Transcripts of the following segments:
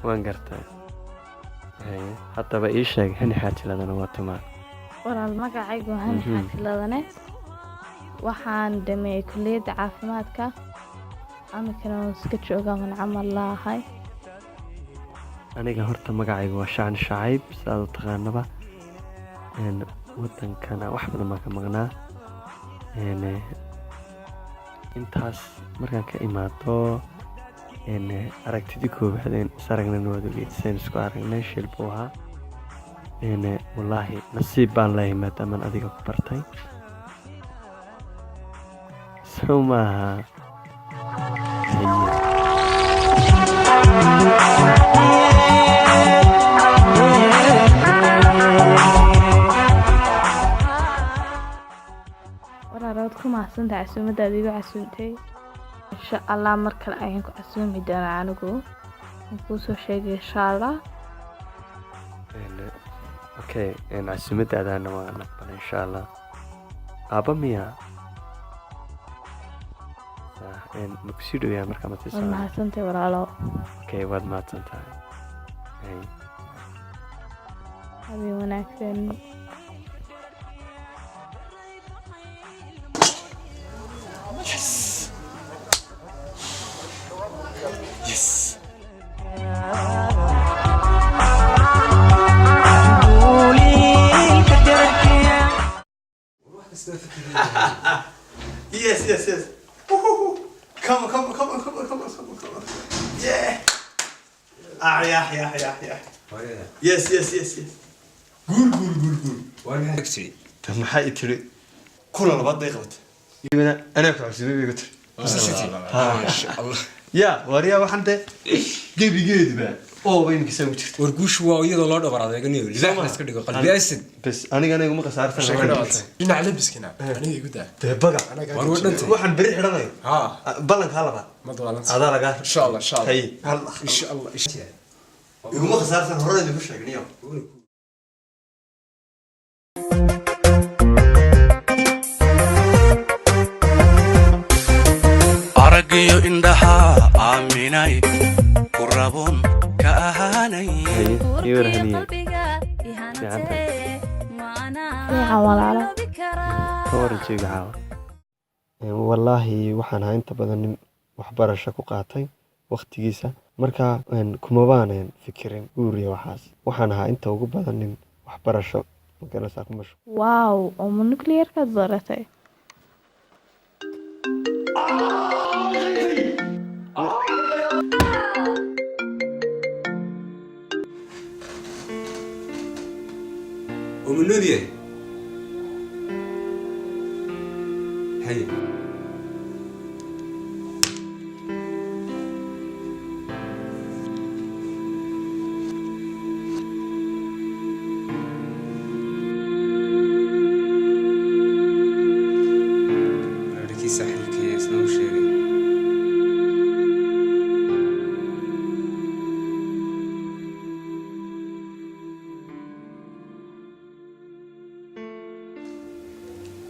Waan gartay. Haye, haddaba ii sheeg, Hani Xaajiladana waa tumaa? Walaal, magacaygu Hani Xaajiladane. Waxaan dhameeyey kulliyadda caafimaadka, amikana waan iska joogaa, waan camal laahay. Aniga horta magacaygu waa Shacni Shacayb, sidaad u taqaanaba. Wadankana wax badan baan ka maqnaa. Intaas markaan ka imaado, aragtidii koowaad een is aragnayna waad ogeyd seen isku aragnay, shil buu ahaa. Wallaahi nasiib baan leeyahay maadaamaan adiga ku bartay, sow maaha? Haye. Walaal, waad ku mahadsantahay casuumadaada igu casuumtay. Insha Allah mar kale ayaan ku casuumi doonaa, anigu waan kuu soo sheegay, insha Allah. Okay, casuumadaadana waan aqbalay, insha Allah. Aabba miya? Ma kusii dhoweyaa markaa ma sii Waad socdaa? mahadsantahay, walaalo. Okay, waad mahadsan tahay. Haye. Habeen wanaagsan. Yes. Yes. Woohoo. Come on, come on, come on, come on, come on, come on, come on. Yeah. Ah, yeah. Yes. Guul, guul, guul, guul. Tan maxay i tiri? Kulan labaad bay qabatay. Iyadana anaa ku cusubay bay igu tiri. Ya, waaryaa, waxaan de gebigeeduba oo bay imika ugu jirta. War, guushu waa iyadoo loo dhabar adeeganayo, libaax la iska dhigo, qalbi asad. Bes, anigana iguma khasaarsan. Dhinaca labiskana aniga igu daa. Dee baga. War, way dhantay. Waxaan beri xidhanayo. Ballankaa labaad. Ma dawaalanta. Adaa lagaa. Insha Allah, insha Allah. Haye. Insha Allah. Iguma khasaarsan, horena idinku sheegniyo. Araggiyo indhaha aaminay ku raboon ka ahaanay. Haye, ii war, Haniye. Fiican tahay? Fiican, walaalo. Ka waran jawiga caawa? Wallaahi waxaan ahaa inta badan nin waxbarasho ku qaatay waqtigiisa. Marka kumabaanan fikirin guur iyo waxaas. Waxaan ahaa inta ugu badan nin waxbarasho Magaranaysaa, ku mashquul. Wow, oo ma nuclearkaad baratay? Oo ma nool yahay? Haye. Kii saaxiibkay isna u sheegay.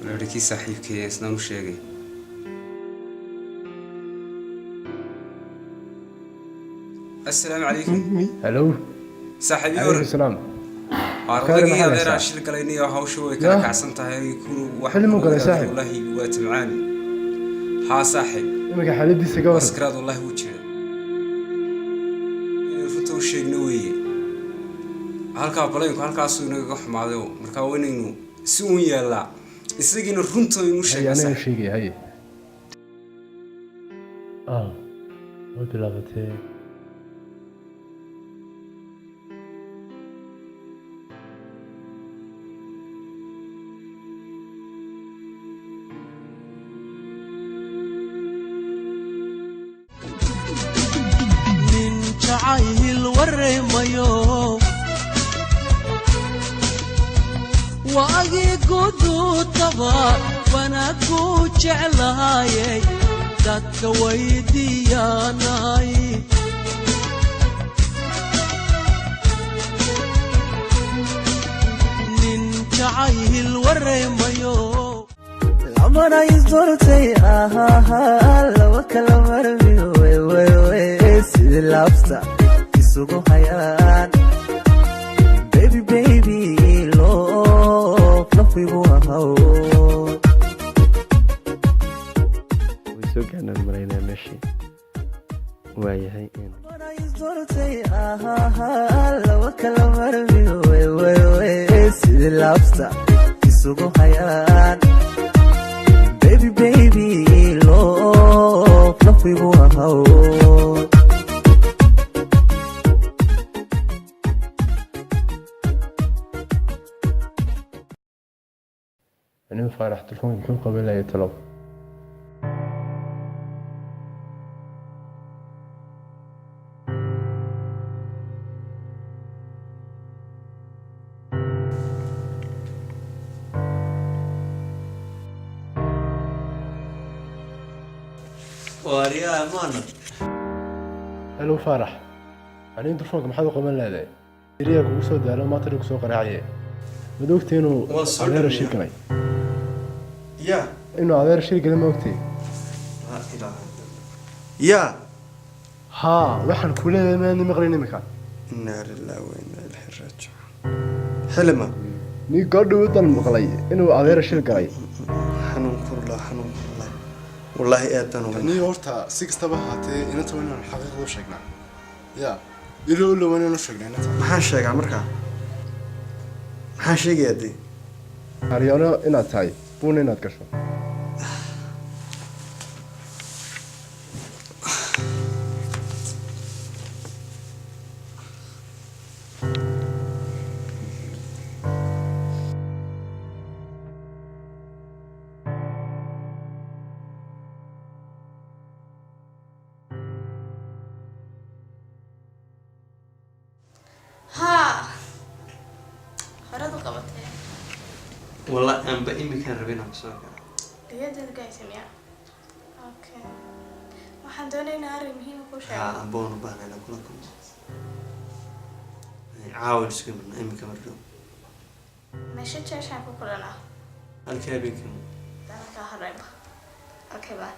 Wuxuu kii saaxiibkay isna u sheegay. Assalaamu calaykum. Hello. Saaxiibi. Calaykum Waran. salaam. Ardaygii Khayr, maxaad adeeraa haysaa? shil galaynayo, hawsha way kala Yah. kacsan tahay kun wax. Xilli muu galay, saaxiib? Wallaahi waa timcaan, haa saaxiib. Iminka xaaladiisa ka waran? Waskaraad wallaahi wuu jira. Inaynu runta u sheegno weeye. Halkaa balaynku halkaasuu inagaga xumaaday, markaa waa inaynu si uun yeellaa isagiina runta aynu u Haye. sheegnaa. Aniga Saaxiib. sheegaya, haye. Ah, way bilaabatee. Nin jacayl waremayo waagii guduudaba wanaagku jeclaayay, dadka weydiiyaanay. Nin jacayl waremayo. Lamana isdoortay ahaha, laba kala marmiyo, wewewe, sidii laabta isugu hayaan. Baby, baby, love lafigu ahaw. Way soo gaarnaan maraynaa meeshii, waayahay. Lamana isdoortay ahaha, laba kala marmiyo, wewewe, sidii laabta isugu hayaan. Baby, baby, love lafigu ahaw. Nin Faarax telefoonka muxuu qaban lahay talow? Waaryaa maana. Hello Faarax, aniin telefoonka maxaad u qaban leedahay? Eriyaa kugu soo daalo, maanta dhan kusoo qaraaciye. Mad ogtay inuu Waan soo adeer dhameeyay. shil galay? Ya. Inuu adeer shil galay, ma ogtay? Laa ilaaha illa Allah. Ya. Haa, waxaan ku leeyahay maadna maqlin imika. Inaa lillahi wa inaa ilaihi raajicuun. Xilima. Nin goodhow maqlay inuu adeer shil galay. Xanuun kurla, xanuun kurla, wallaahi aad baan uga Ni horta si kastaba ahaatee inanta waa inaan xaqiiqda u sheegnaa, ya ilo ulo waa inaan u sheegnaa inanta. Maxaan sheegaa markaa? Maxaan sheegayaa dee? Aryaano inaad tahay buuna inaad gasho. Haa, horad u qabatay. Wallaahi aanba iminkaan rabin inaan kusoo galo. Diyadeed gaysa miya? Okay, waxaan doonaynaa arrin muhiim kuu Haa. sheego. Anba waan u baahnaa inaan kula kulmo caawa. Isku imanaa iminka mar dhow. Meesha jeeshaan ku kulanaa? Halkii habeenkii. Dalka horeyba. Okay, bye.